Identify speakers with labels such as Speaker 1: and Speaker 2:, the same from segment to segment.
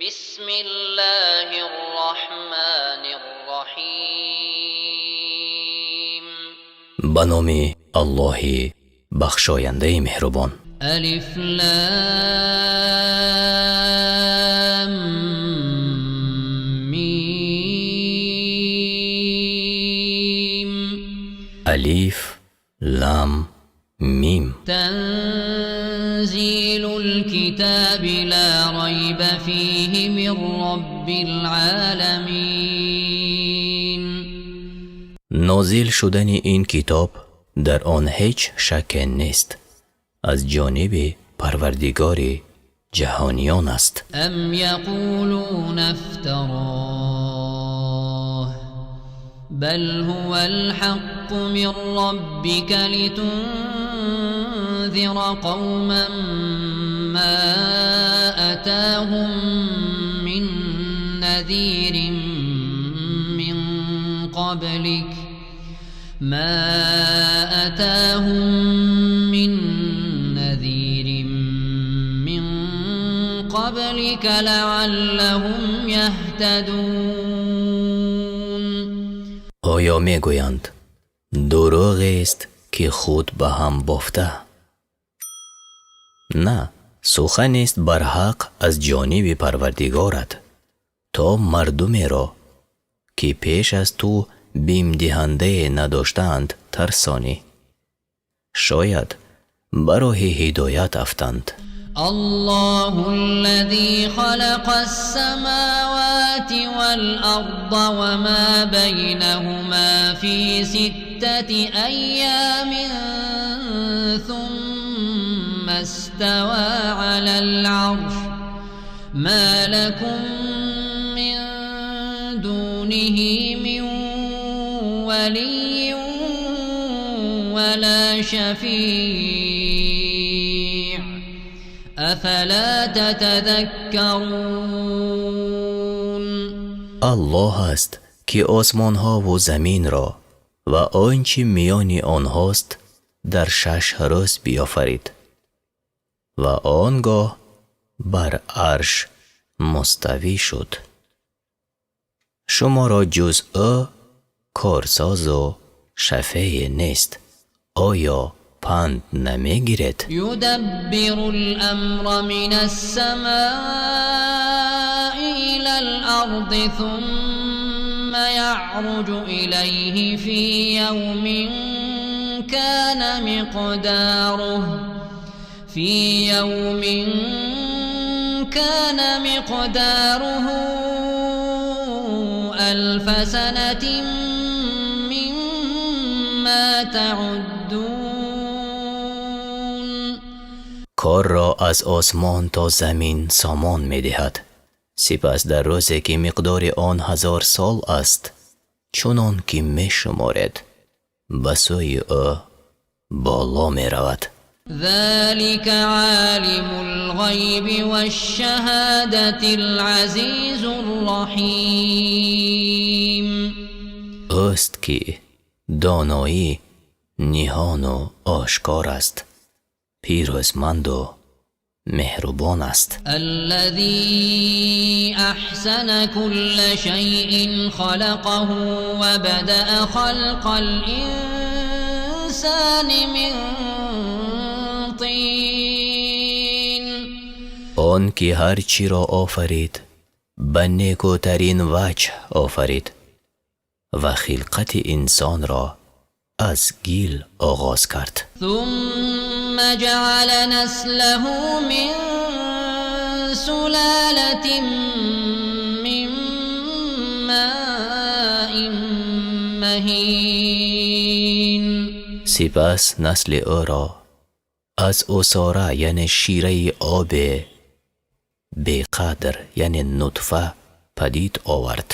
Speaker 1: بسم الله الرحمن الرحيم.
Speaker 2: Ба номи Аллоҳи бахшояндаи меҳрубон.
Speaker 1: ألف لام ميم.
Speaker 2: Алиф, Лам, Мим.
Speaker 1: تنزيل الكتاب لا ريب فيه من رب العالمين.
Speaker 2: Нозил шудани ин китоб, дар он ҳеҷ шакке нест, аз ҷониби Парвардигори ҷаҳониён аст.
Speaker 1: أم يقولون افتراه، بل هو الحق من ربك لتنذر قوما ما أتاهم من نذير من قبلك، ما أتاهم من نذير من قبلك لعلهم يهتدون.
Speaker 2: Оё мегӯянд, дурӯғест, ки худ ба ҳам бофта? На, суханест барҳақ аз ҷониби Парвардигорат, то мардумеро, ки пеш аз ту бимдиҳандае надоштаанд, тарсонӣ, шояд ба роҳи ҳидоят афтанд.
Speaker 1: الله الذي خلق السماوات والأرض وما بينهما في ستة أيام ثم استوى على العرش، ما لكم من دونه من ولي ولا شفيع، أفلا تتذكرون؟
Speaker 2: Аллоҳ аст, ки осмонҳову заминро ва он чӣ миёни онҳост дар 6 рӯз биёфарид ва он гоҳ бар арш муставӣ шуд. Шуморо ҷуз ӯ корсозу шафее нест. Оё панд намегиред?
Speaker 1: يدبر الأمر من السماء إلى الأرض ثم يعرج إليه في يوم كان مقداره، في يوم كان مقداره ألف سنة مما تعدون.
Speaker 2: Корро аз осмон то замин сомон медиҳад, сипас дар рӯзе, ки миқдори он 1000 сол аст, чунон ки мешуморед, ба сӯи ӯ боло меравад.
Speaker 1: ذلك عالم الغيب والشهادة العزيز الرحيم.
Speaker 2: Ӯст, ки донои ниҳону ошкор аст, пирӯзманду меҳрубон аст.
Speaker 1: الذي أحسن كل شيء خلقه وبدأ خلق الإنسان من طين.
Speaker 2: Он ки ҳар чиро офарид, ба некӯтарин ваҷҳ офарид ва хилқати инсонро аз гил оғоз кард.
Speaker 1: ثم جعل نسله من سلالة من ماء مهين.
Speaker 2: Сипас насли ӯро аз усора, яъне шираи обе беқадр, яъне нутфа падид овард.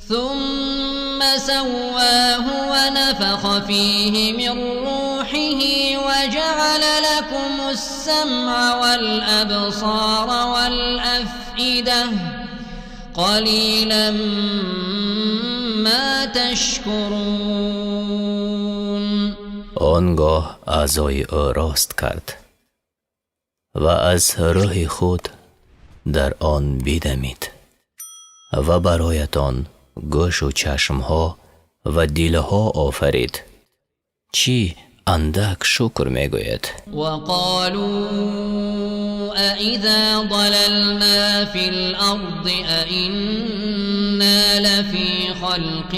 Speaker 1: ثم سواه ونفخ فيه من روحه وجعل لكم السمع والأبصار والأفئدة، قليلا ما تشكرون.
Speaker 2: Он гоҳ аъзои ӯ рост кард ва аз рӯҳи худ дар он бидамид. Ва бароятон гӯшу чашмҳо ва дилҳо офарид. Чӣ андак шукр мегӯед.
Speaker 1: وقالوا أإذا ضللنا في الأرض أإنا لفي خلق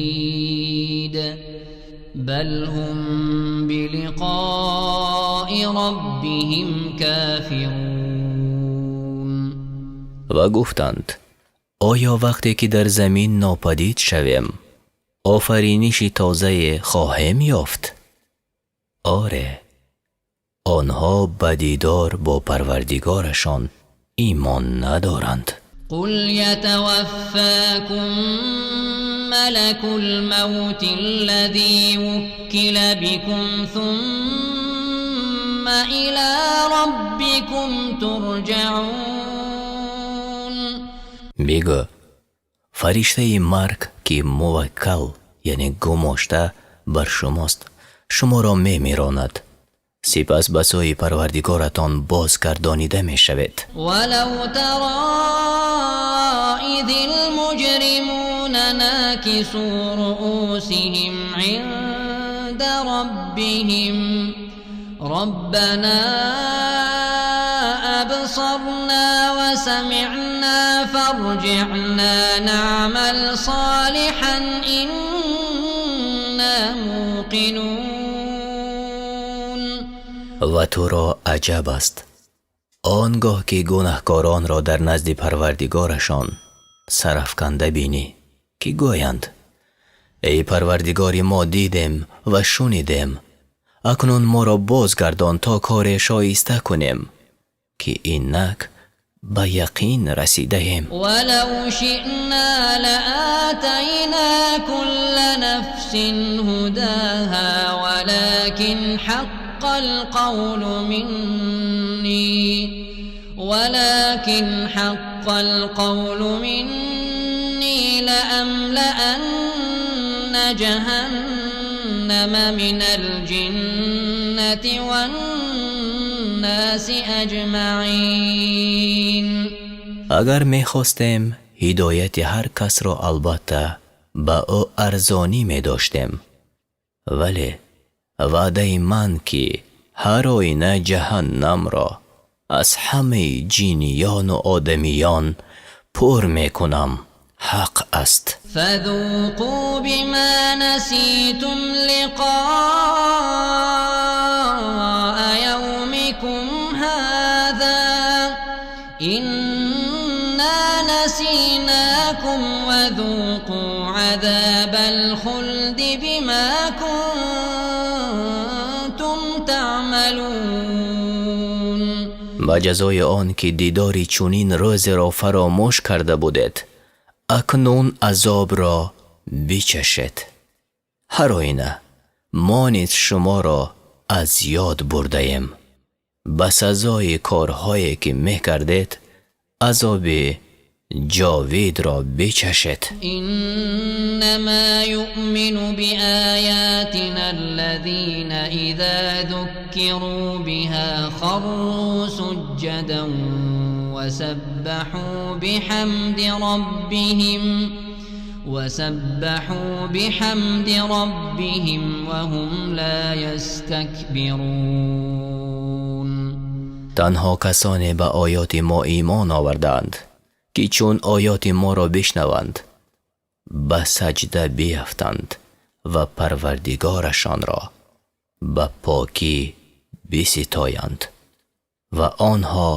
Speaker 1: جديد بل هم بلقاء ربهم كافرون.
Speaker 2: Ва гуфтанд: оё вақте ки дар замин нопадид шавем, офариниши тозае хоҳем ёфт? Оре, онҳо ба дидор бо Парвардигорашон имон надоранд.
Speaker 1: قل يتوفاكم ملك الموت الذي وكل بكم ثم إلى ربكم ترجعون.
Speaker 2: Бигӯ: фариштаи марг, ки муваккал, яъне гумошта бар шумост, шуморо мемиронад, сипас ба сӯи Парвардигоратон бозгардонида мешавед.
Speaker 1: ولو ترى إذ المجرمون ناكسوا رؤوسهم عند ربهم ربنا أبصرنا وسمعنا فارجعنا نعمل صالحا إنا موقنون.
Speaker 2: Ва туро аҷаб аст, он гоҳ ки гунаҳкоронро дар назди Парвардигорашон сарафканда бинӣ, ки гӯянд: эй Парвардигори мо, дидем ва шунидем, акнун моро бозгардон, то коре шоиста кунем, ки инак ба яқин расидаем.
Speaker 1: ولو شئنا لآتينا كل نفس هداها ولكن حق القول مني ولكن حق القول مني لأملأن جهنم من الجنة والناس أجمعين.
Speaker 2: Агар мехостем, ҳидояти ҳар касро албатта ба ӯ арзонӣ медоштем, вале ваъдаи ман, ки ҳар оина ҷаҳаннамро аз ҳамаи ҷиниёну одамиён пур мекунам, ҳақ аст.
Speaker 1: فذوقوا بما نسيتم لقاء يومكم هذا إنا نسيناكم وذوقوا عذاب الخلد بما كنتم تعملون.
Speaker 2: Ба ҷазои он ки дидори чунин рӯзеро фаромӯш карда будед, акнун азобро бичашед. Ҳар оина мо низ шуморо аз ёд бурдаем. Ба сазои корҳое ки мекардед, азоби ҷовидро бичашед.
Speaker 1: إنما يؤمن بآياتنا الذين إذا ذكروا بها خروا سجدا وسبحوا بحمد ربهم وهم لا يستكبرون.
Speaker 2: Танҳо касоне ба оёти мо имон овардаанд, ки чун оёти моро бишнаванд, ба саҷда биафтанд ва Парвардигорашонро ба покӣ биситоянд ва онҳо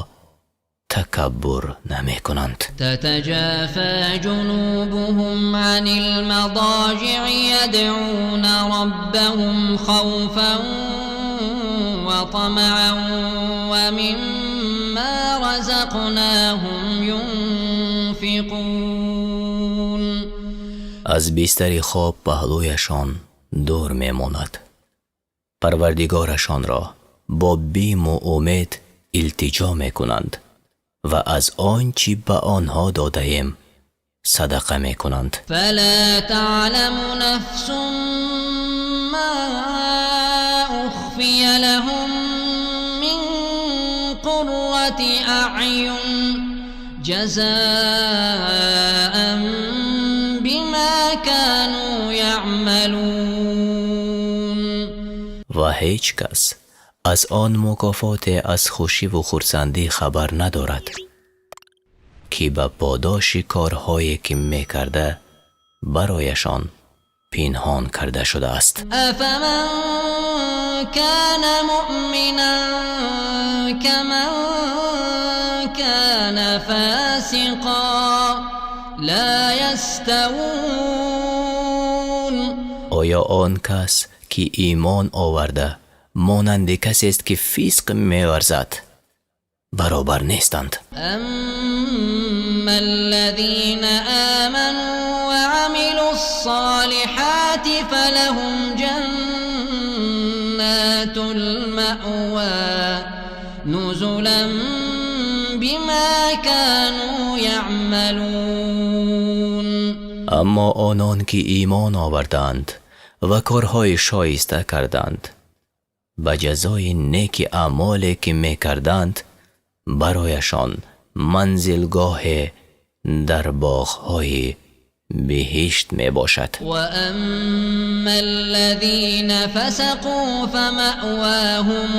Speaker 2: такаббур намекунанд.
Speaker 1: تتجافى جنوبهم عن المضاجع يدعون ربهم خوفا وطمعا ومما رزقناهم ينفقون.
Speaker 2: Аз бистари хоб паҳлӯяшон дур мемонад, Парвардигорашонро бо биму умед илтиҷо мекунанд ва аз он чӣ ба онҳо додаем садақа мекунанд.
Speaker 1: فلا تعلم نفس ما أخفي لهم من قرة أعين جزاء بما كانوا يعملون.
Speaker 2: Ва ҳеҷ кас аз он мукофоте аз хушиву хурсандӣ хабар надорад, ки ба подоши корҳое ки мекарда барояшон пинҳон карда шудааст.
Speaker 1: أفمن كان مؤمنا كمن كان فاسقا لا يستوون.
Speaker 2: Оё он кас, ки имон оварда, монанди касест, ки фисқ меварзад? Баробар нестанд.
Speaker 1: أما الذين آمنوا وعملوا الصالحات فلهم جنات المأوى نزلا بما كانوا يعملون.
Speaker 2: Аммо онон, ки имон оварданд ва корҳои шоиста карданд, ба ҷазои неки аъмоле, ки мекарданд, барояшон манзилгоҳе дар боғҳои биҳишт мебошад.
Speaker 1: وأما الذين فسقوا فمأواهم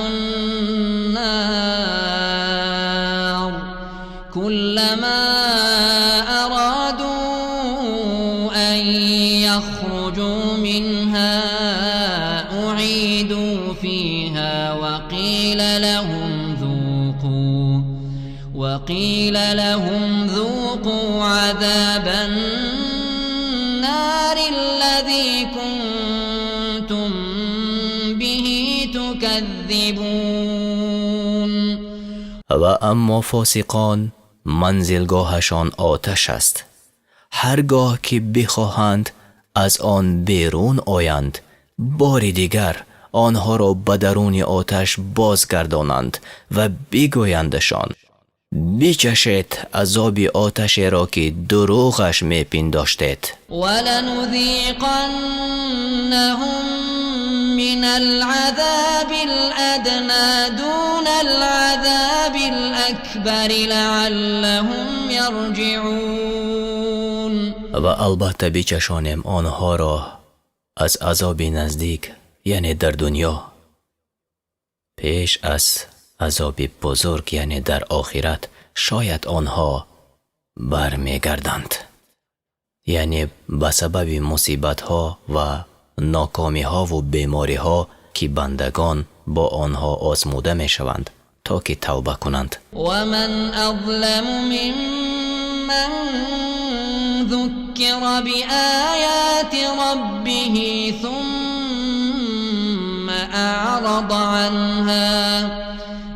Speaker 1: النار كلما أرادوا أن يخرجوا منها أعيدوا فيها وقيل لهم ذوقوا عذاب النار الذي كنتم به تكذبون.
Speaker 2: Ва аммо фосиқон, манзилгоҳашон оташ аст. Ҳар гоҳ ки бихоҳанд аз он берун оянд, бори дигар онҳоро ба даруни оташ бозгардонанд ва бигӯяндашон: бичашед азоби оташеро, ки дурӯғаш мепиндоштед.
Speaker 1: ولنذيقنهم من العذاب الأدنى دون العذاب الأكبر لعلهم يرجعون.
Speaker 2: Ва албатта бичашонем онҳоро аз азоби наздик, яъне дар дунё, пеш аз азоби бузург, яъне дар охират, шояд онҳо бармегарданд. Яъне ба сабаби мусибатҳо ва нокомиҳову бемориҳо, ки бандагон бо онҳо озмуда мешаванд, то ки тавба кунанд.
Speaker 1: ومن أظلم ممن ذكر بآيات ربه ثم أعرض عنها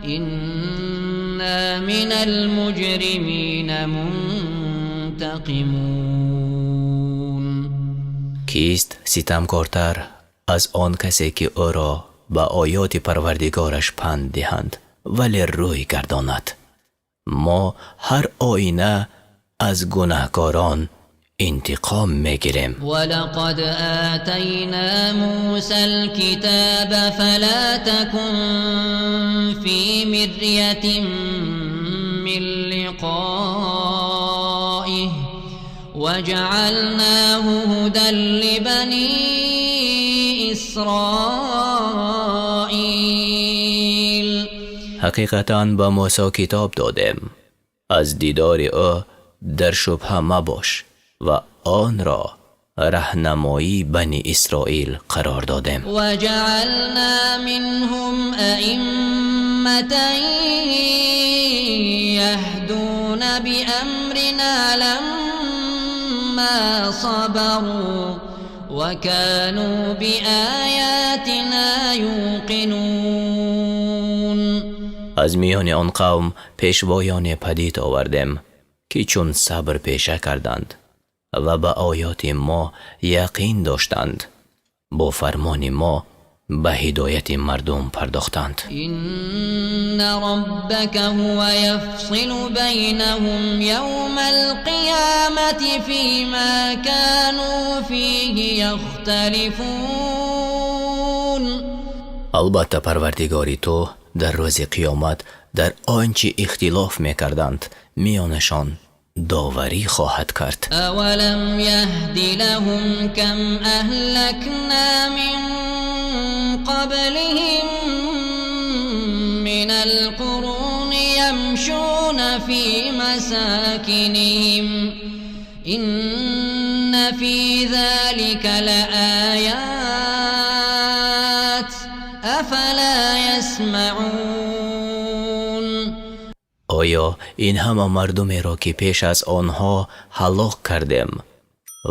Speaker 1: إنا من المجرمين منتقمون.
Speaker 2: Кист ситамкортар аз он касе, ки ӯро ба оёти Парвардигораш панд диҳанд, вале рӯй гардонад? Мо ҳар оина аз гунаҳкорон интиқом мегирем.
Speaker 1: ولقد آتينا موسى الكتاب فلا تكن في مرية من لقائه وجعلناه هدى لبني إسرائيل.
Speaker 2: Ҳақиқатан ба Мусо китоб додем. Аз дидори ӯ дар шубҳа мабош ва онро раҳнамоии Бани Исроил қарор додем.
Speaker 1: وجعلنا منهم أئمة يهدون بأمرنا لما صبروا وكانوا بآياتنا يوقنون.
Speaker 2: Аз миёни он қавм пешвоёне падид овардем, ки чун сабр пеша карданд ва ба оёти мо яқин доштанд, бо фармони мо ба ҳидояти мардум пардохтанд.
Speaker 1: إن ربك هو يفصل بينهم يوم القيامة فيما كانوا فيه يختلفون.
Speaker 2: Албатта, Парвардигори ту дар рӯзи қиёмат дар он чӣ ихтилоф мекарданд, Миёнашон доварӣ хоҳад кард.
Speaker 1: أولم يهد لهم كم أهلكنا من قبلهم من القرون يمشون في مساكنهم إن في ذلك لآيات أفلا يسمعون.
Speaker 2: Оё ин ҳама мардумеро, ки пеш аз онҳо ҳалок кардем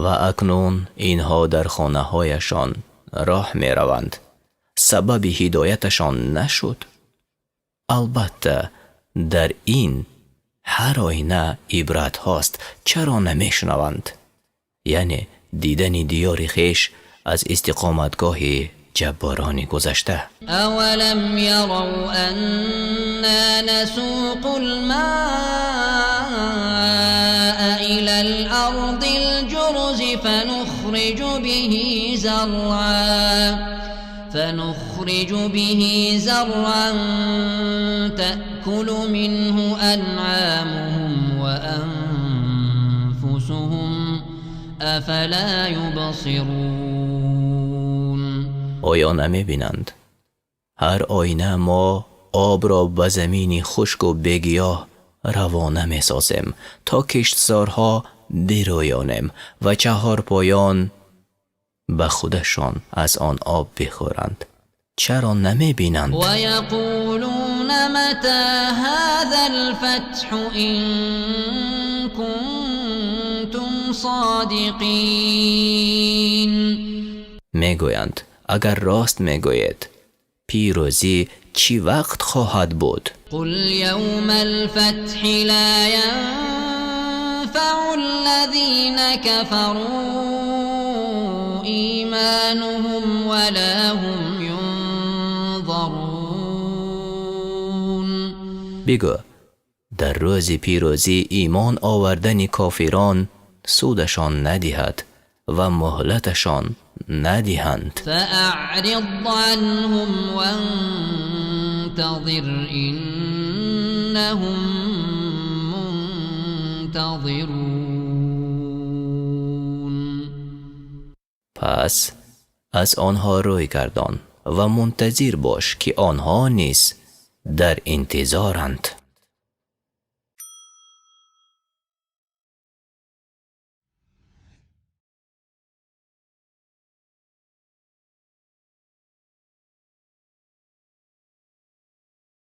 Speaker 2: ва акнун инҳо дар хонаҳояшон роҳ мераванд, сабаби ҳидояташон нашуд? Албатта, дар ин ҳар оина ибратҳост, чаро намешунаванд? Яъне дидани диёри хеш аз истиқоматгоҳи ҷабборони гузашта.
Speaker 1: أولم يروا أنا نسوق الماء إلى الأرض الجرز فنخرج به زرعا تأكل منه أنعامهم وأنفسهم أفلا يبصرون.
Speaker 2: Оё намебинанд, ҳар оина мо обро ба замини хушку бегиёҳ равона месозем, то киштзорҳо бирӯёнем ва чаҳорпоён ба худашон аз он об бихӯранд? Чаро намебинанд?
Speaker 1: ويقولون متى هذا الفتح إن كنتم صادقين.
Speaker 2: Мегӯянд: агар рост мегӯед, пирӯзӣ чӣ вақт хоҳад буд?
Speaker 1: قل يوم الفتح لا ينفع الذين كفروا إيمانهم ولا هم ينظرون.
Speaker 2: Бигӯ: дар рӯзи пирӯзӣ имон овардани кофирон судашон надиҳад ва муҳлаташон надиҳанд.
Speaker 1: فأعرض عنهم وانتظر إنهم منتظرون.
Speaker 2: Пас аз онҳо рӯй гардон ва мунтазир бош, ки онҳо низ дар интизоранд.